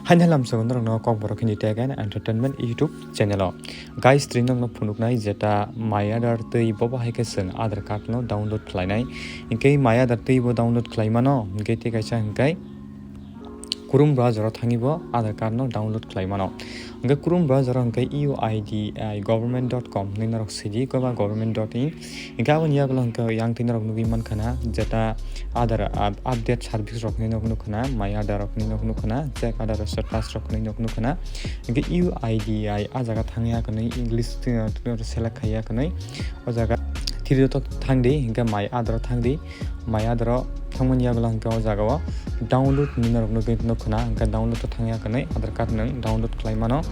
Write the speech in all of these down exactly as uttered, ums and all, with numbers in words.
Haini lamsogo norokno kokborok hindi tag and entertainment YouTube channel o. Guys, tini nokno phunuknai jeta My Aadhaar tei bobo hai khe chwng Aadhaar card no download khlainai. Hinkhe My Aadhaar tei bo download khlai mano, hinkhe tei kaisa hinkhe Chrome browser o thangwi bo Aadhaar card no download khlai mano. Hinkhe Chrome browser o hinkhe U I D I government dot com hinwi norok sidi, koba government dot in. Hinkhe aboni yagulo hinkhe yang twi norok nugwi mankha na, jeta Aadhaar up-, update service rok hinwi nok nukha na, My Aadhaar rok hinwi nok nukha na, Check Aadhaar status rok hinwi nok nukha na. Hinkhe U I D I a jaga thangya hinwi English twi, twi select khaiya hinwi o jaga three dot o thangdi, hinkhe My Aadhaar o thangdi. My Aadhaar o thangmani yagulo hinkhe o jaga o download hinwi norok nugwi nukha na, hinkhe download o thangya hinwi Aadhaar card nwng download khlai mano.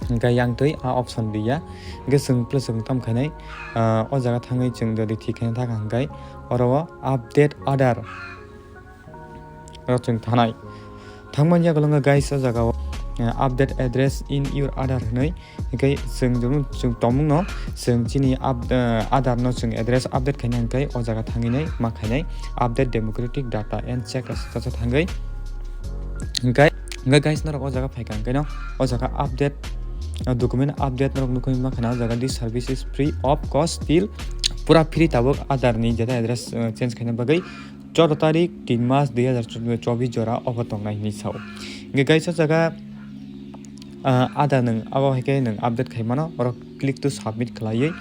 Hinkhe yang twi a option riya. Hinkhe chwng plus chwng tam khainai, ah, o jaga thangwi chwng jodi thik khaina thaka hinkhe oro o update Aadhaar oro chwng thanai. Thangmani yagulo wngkha guys o jaga o, ah, update address in your Aadhaar hinwi. Hinkhe chwng jemon chwng tongmung no chwng chini up-, ah, Aadhaar no chwng address update khaina hinkhe o jaga thangwi nai ma khainai update demographic data and check as thangwi. Hinkhe, hinkhe guys, norok o jaga phaikha hinkhe no, o jaga update, uh, document update norok nukwi mankha na, o jaga this service is free of cost till pura free tabuk Aadhaar ni jeta address, uh, change khaina bagwi chwddo tarik tin mas dui hazar chobis jora offer tongnai hinwi sao. Hinkhe guys, o jaga, uh, Aadhaar nwng abo hai khe nwng update khai mano, oro click to submit khlaiwi.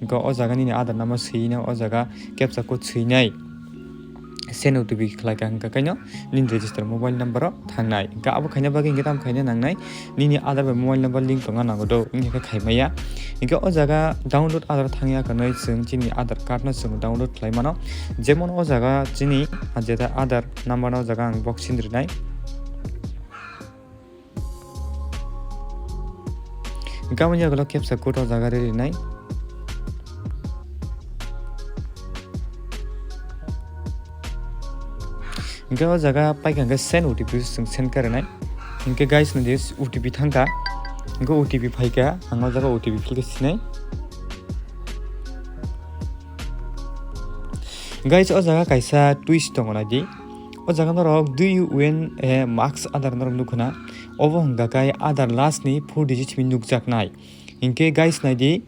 Hinkhe o jaga nini Aadhaar number swinai, o jaga captcha code swinai, send O T P khlaikha hinkhe kaino nini register mobile number o thangnai. Hinkhe abo khaina bagwi hinkhe tamo khaina nangnai, nini Aadhaar bai mobile number link tongna nango do, wngkha khe khaimaya. Hinkhe o jaga download Aadhaar thangya hinwi chwng chini Aadhaar card no chwng download khlai mano. Jemon o jaga chini jeta Aadhaar number no o jaga ang box sindrinai. Hinkhe aboni yagulo captcha code o jaga rwi rinai. Hinkhe o jaga paikha hinkhe send O T P chwng send kha rwnai. Hinkhe guys, nini O T P thangkha. Hinkhe O T P phaikha, ang o jaga O T P fill khe sinai. Guys, o jaga kaisa twist tongo, naidi. O jaga norok, "Do you own a masked Aadhaar?" norok nukha na. Obo hwnkha khe Aadhaar last ni four digit simi nukjaknai. Hinkhe guys, naidi,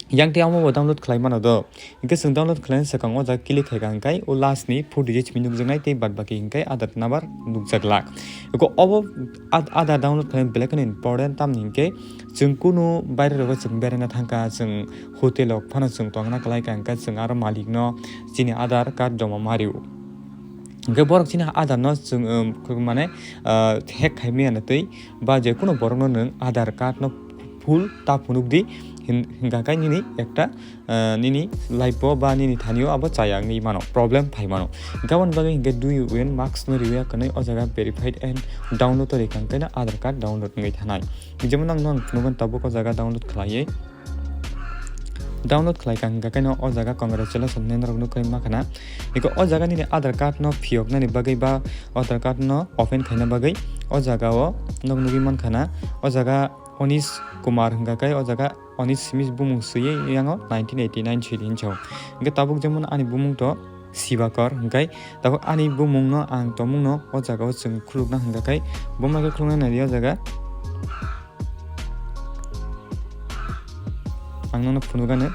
yang tei amo bo download khlai mano do. Hinkhe chwng download khlaina swkang o jaga click khaikha hinkhe o last ni four digit simi nukjaknai tei bad baki hinkhe Aadhaar number nukjaglak. Eko obo Aad-, Aadhaar download khlaina belai kheno important, tamni hinkhe chwng kunu baire rogo chwng beraina thangkha, chwng hotel o phano chwng tongna kwlaikha, hinkhe chwng aro malik no chini Aadhaar card joma ma rio. Hinkhe borok chini Aadhaar no chwng, um, mane, uh, hack khai maya na twi ba je kunu borok no nwng Aadhaar card no full ta phunuk di hin-, hinkha khe nini ekta, uh, nini life o ba nini thani o abo chaya wngwi mano, problem phai mano. Hinkhe aboni bagwi hinkhe do you own mask no riwi ya kwnwi o jaga verified and download o rikha, hinkhe no Aadhaar card download wngwi thanai. Jemon ang no phunukgo tabuk o jaga download khlaiwi. Download khlaikha hinkhe no o jaga congratulations hinwi norok nukwi mankha na. Eko o jaga nini Aadhaar card no phiyoknani bagwi ba Aadhaar card no open khaina bagwi o jaga o nok nugwi mankha na. O jaga Anish Kumar hinkha khe o jaga Anish simi bumung swiwi yango nineteen eighty nine sidi hinwi sao. Hinkhe tabuk jemon ani bumung to Sibakor hinkhe tabuk ani bumung no ang tongmung no o jaga o chwng khulukna hinkha khe bo ma khe khulukna nai di o jaga. Ang nono phunukgano.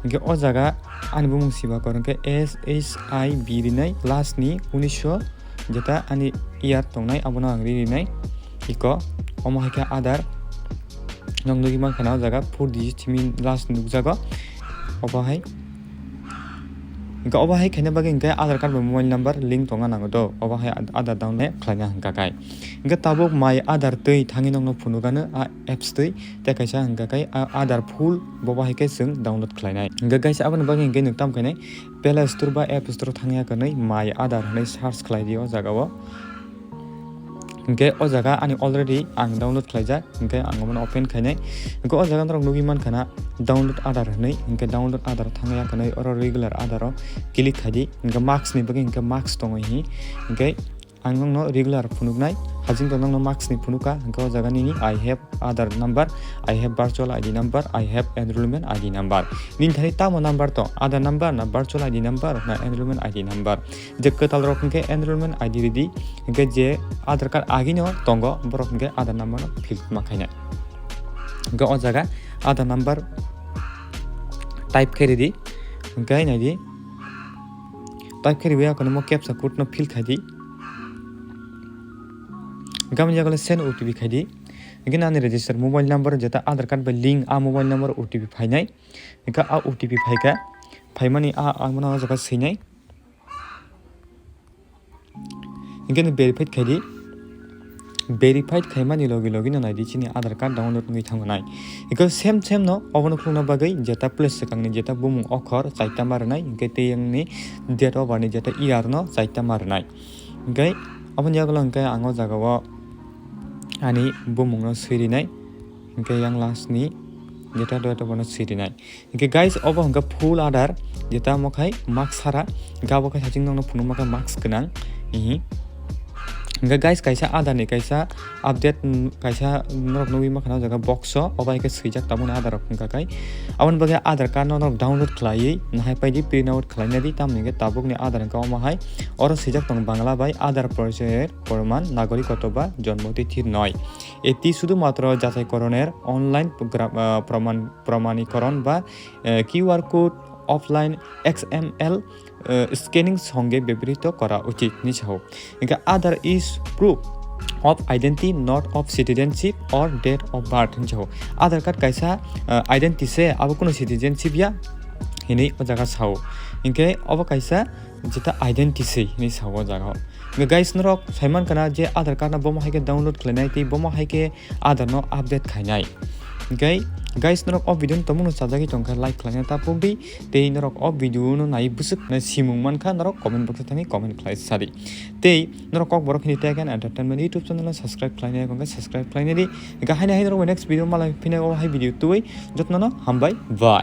Hinkhe o jaga ani bumung Sibakor hinkhe S H I B rinai last ni unisho jeta ani year tongnai abono ang ri rinai. Iko omo hai khe Aadhaar. Nok nugwi mankha na o jaga four digit simi last nukjago. Obo hai. Hinkhe obo hai khaina bagwi hinkhe Aadhaar card bai mobile number link tongna nango do. Obo hai Aadhaar download khlaina hinkha khe. Hinkhe tabuk My Aadhaar twi thangwi nokno phunukgano a apps twi tei kaisa hinkha khe a Aadhaar full bobo hai khe chwng download khlainai. Hinkhe guys aboni bagwi hinkhe nwng tamo khainai Play Store ba App Store thangya kwnwi My Aadhaar hinwi search khlai di o jaga o. Hinkhe o jaga ani already ang download khlaijak, hinkhe ang omono open khainai. Hinkhe o jaga norok nugwi mankha na download Aadhaar hinwi, hinkhe download Aadhaar thangya kwnwi oro regular Aadhaar o click khai di, hinkhe mask ni bagwi hinkhe mask tongo hi, hinkhe ang nokno regular phunuknai. Hajing to nangno marks ni phunukha, hwnkhe o jaga nini I have Aadhaar number, I have virtual I D number, I have enrollment I D number. Nini thani tamo number to, Aadhaar number na virtual I D number na enrollment I D number. Je kwtal rok hwnkhe enrollment I D ridi, hwnkhe je Aadhaar card agini o tongo borok hwnkhe Aadhaar number no fill ma khainai. Hwnkhe o jaga Aadhaar number type khe ridi, hwnkhe naidi type khe riwi akhonimo captcha code no fill khaidi. Gamani jagale send O T P khaidi. Hwnkhe nani register mobile number jeta Aadhaar card bai link a mobile number O T P phainai. Hwnkhe a O T P phaikha, phaimani a, a, abono o jaga swinai. Hwnkhe no verified khaidi. Verified khaimani logi logi no naidi chini Aadhaar card download wngwi thango nai. Hwnkhe same same no obono khulukna bagwi jeta plus swkangni jeta bumung okhor chaita ma rwnai, hwnkhe tei yangni date of birth ni jeta year no chaita ma rwnai. Hwnkhe aboni yagulo hwnkhe ang o jaga o ani bumung no swi rinai, hwnkhe yang last ni jeta date of birth no swi rinai. Hwnkhe guys, obo hwnkhe full Aadhaar, jeta omo khai marks sara, hwnkhe abo khai saching nokno phunukma khe marks gwnang. Ihi. Hwnkhe guys, kaisa Aadhaar ni kaisa update, mm, kaisa norok nugwi mankha o jaga box o, obo hai khe swijak tabukni Aadhaar rok wngkha khai. Aboni bagwi Aadhaar card no norok download khlaiwi nahai paidi, print out khlaina di, tamoni hwnkhe tabukni Aadhaar hwnkhe omo hai oro swijak tongo Bangla bai Aadhaar porichoy proman, nagorikotto ba jonmo tithi noi. এটি শুধুমাত্র যাচাইকরণের online program, আহ, প্রমাণ, প্রমাণীকরণ বা, আহ, Q R code, offline X M L, আহ, scanning সঙ্গে ব্যবহৃত করা উচিত hinwi sao. Hwnkhe Aadhaar is proof of identity, not of citizenship or date of birth hinwi sao. Aadhaar card kaisa, ah, identity se, abo kuno citizenship ya hinwi o jaga sao. Hwnkhe obo kaisa jeta identity se hinwi sao o jaga o. Hwnkhe guys, norok saimankha na je Aadhaar card no bomo hai khe download khlainai tei bomo hai khe Aadhaar no update khainai. Hwnkhe guys, norok o video no tongmung no chajagwi tongkha like khlaina ta pokdi tei norok o video no nai bwswk na simung mankha norok comment box o thangwi comment khlai sadi. Tei norok Kokborok Hindi Tech and Entertainment YouTube channel no subscribe khlaina yakho hwnkhe subscribe khlaina di. Hwnkhe haino hai norok next video malai phina o hai video tubui jotno no hambai bye.